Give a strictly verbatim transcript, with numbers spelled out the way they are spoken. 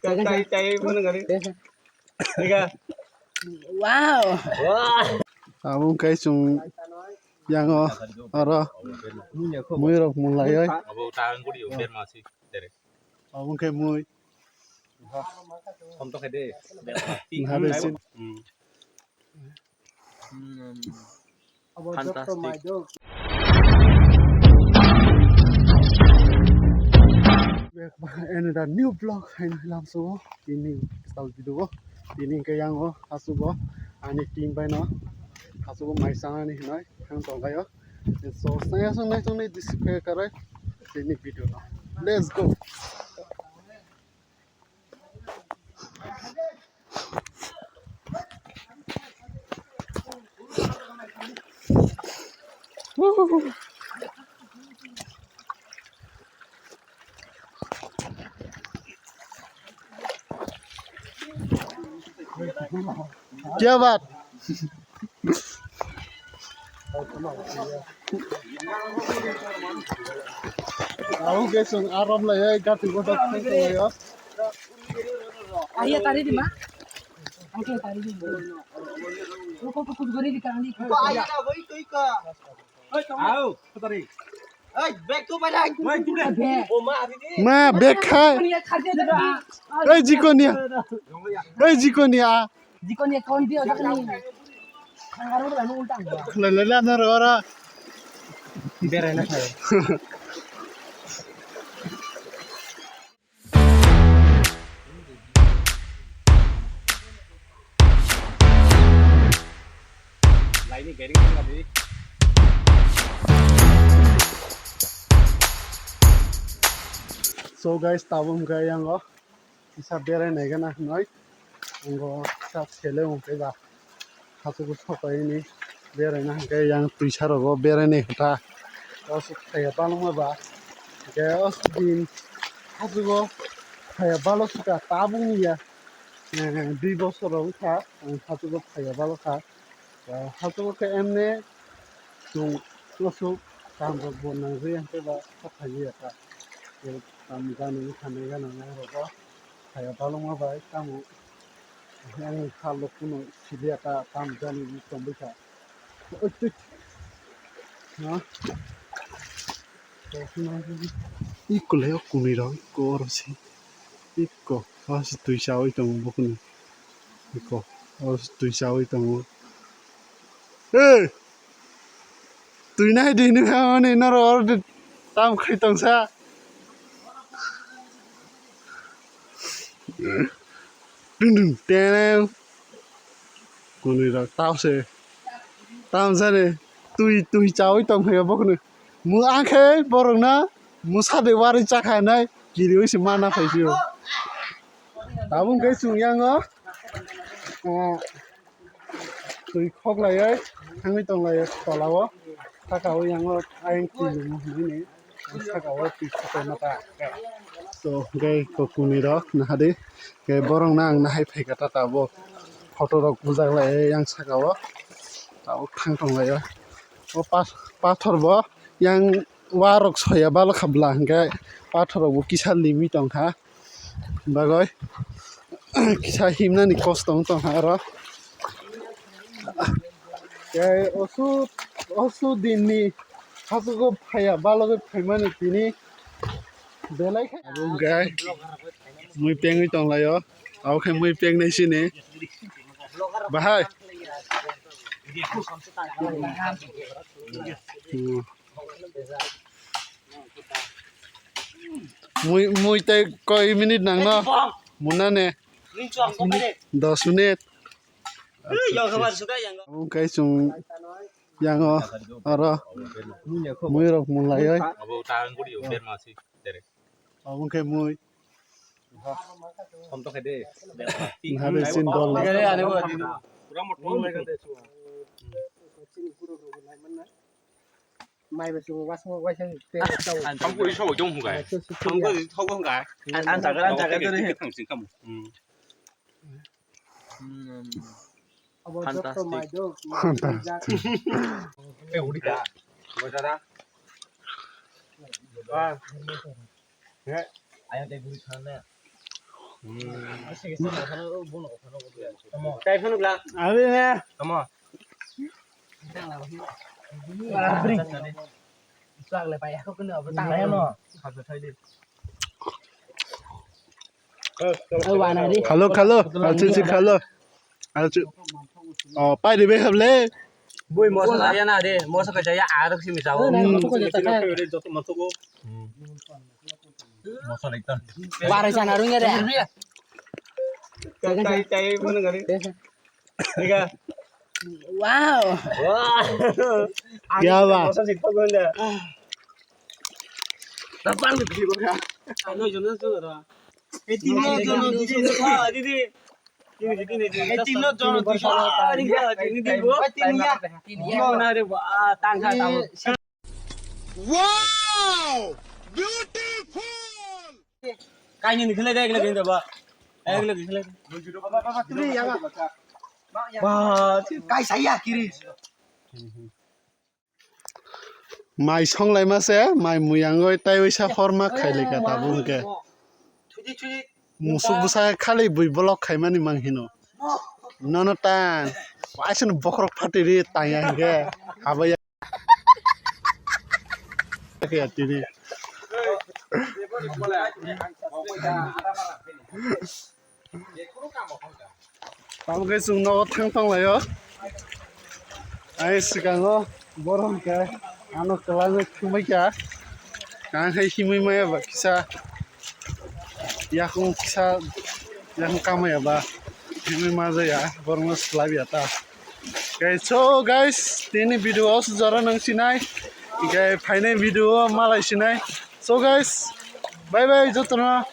Chai, chai, chai, phone kari. Tiga. Wow. Wah. Abo wngkhe chwng yango oro mui rok mung laioi. Abo ta ang kuri ber ma si tere. Abo wngkhe mui. Hom to khe de. Nahade sin. Hmm. Hmm. Fantastic. And the new vlog haino lamso o tini style video o tini hwnkhe yango hasugo ani team bai no hasugo mai sanani hinoi thang tonglaio. So saya song nai song nai display karai tini video no. Let's go. क्या बात। Abo khe chwng arom lai gati goto thang tonglaio. Ahiya tari di ma. Ahiya tari di. Roko to kujgori di kani. Au, tari. Ei, bag to pai. Ei, tu de. Ma, bag khai. Ei, jikoniya. Ei, jikoniya. Jikoniya kon dio, jikoniya. Khangaro da no ultang. Khulai lai la na ro ra. Berai na khai. So guys, tabuk hwnkhe yango kisa berai nai gana hinoi. Ango kisa sele wngkhe ba. Hachwk sokaini beraina hwnkhe yang twisa rogo berainai kha. O se phaiya balokma ba. Hwnkhe o din hachwk o phaiya balok swkha tabukni ya. Eh, dui bosor rok wngkha ang hachwk o phaiya balokha. Hachwk o khe emne chwng aswk kam rok bo nangri hwnkhe ba kha phaiya kha. Tam jani wngkha nai gana nai rogo phaiya balokma bai tamo. Yang halok kuno siliya ta tam jani tongbai kha. Oi, tui. Ha? Iko le kunui rok, iko oro si. Iko, oro si tui chawi tongo bokuni. Iko, oro si tui chawi tongo. Hey! Twi nai di hinwi phaimani norok oro de tam khai tongsa. Dun dun teneng. Kunui rok tao se. Tam sani twi twi chawi tong phai bo khunu. Mu ang khe borok na musa de wari cha kha nai kiriwi se mana phai sio. Tabuk khe chwng yango. Ah. Twi khoklaiwi thangwi tonglaiwi tolao, saka o yango ayang twi lumo hinwi ni, saka o twi khoklai mata. So, hwnkhe kokuni rok nahadi, hwnkhe borok no ang nahai phaikha ta tabuk photo rok bujak lai yang saka o, tabuk thang tonglaio. O pa-, pathor bo yang warok soya balokha bwla hwnkhe pathor rok bo kisa limwi tongkha. Bagwi kisa himnani kosto wng tongkha oro. Tei osu, osu dinni hasugo phaiya balogwi phaimani tini belai khe. Abo hwnkhe mui pengwi tonglaio, abo khe mui pengnai sini. Bahai. Hmm. Mui, mui tei koi minute nangno? Munane? Dos minute. Omo khe chwng yango oro mui rok mung laioi. Omo khe mui. Nahade sin dol. Mai ba chwng wasung waisa te tau. Ang kuri sabo jong hugai. Ang kuri thogo hugai. Ang jaga, ang jaga dori. Thang sing kamu. Hmm. Hmm. Abo jotto mai do. Fantastic. Eh, udi ka. Bojara. Ah. He. Ayo te guri khana. Tei phano bla. Abi ne. Tamo. Khalo, khalo. Achu, chu khalo. Achu. Oh, pai de be hable. Bui moso jaya na de, moso ka jaya arok simi jawo. Hmm. Moso lekta. Barai sana rung ya de. Tai, tai, mana gari. Diga. Wow. Wah. Kya ba? Moso sik pagunda. Tapang di ba. Ano jono so ra. Eh, tino jono, tino jono, didi. Tino, tino, tino. Eh, tino jono, tino. Ah, didi, didi, bo. Tino ya. Tino na re ba, tang kha, tang. Wow! Beautiful! Kaini ni khlai dai, khlai dai ba. Ai khlai khlai. Ba, kai saya kiri. Mai song lai ma se, mai muyang oi tai oi sa hor ma khai le ka tabuk ke. Musuk bwsa khali bui block khaimani mang hino. Nono tan. Waisano bokhorok phatiri tanya hingke. Habaya. Kaya tini. Tamo khe chwng nogo thang tong laio. Ai swkango borok hwnkhe ano kwlangwi thumbai kha. Ang khe himwi maya ba kisa yakung kisa yakung kamaya ba himwi ma jaya borokno swlaiya ta. Okay, so guys, tini video o jora nang sinai, okay, phainai video o malai sinai. So guys, bye bye jotono.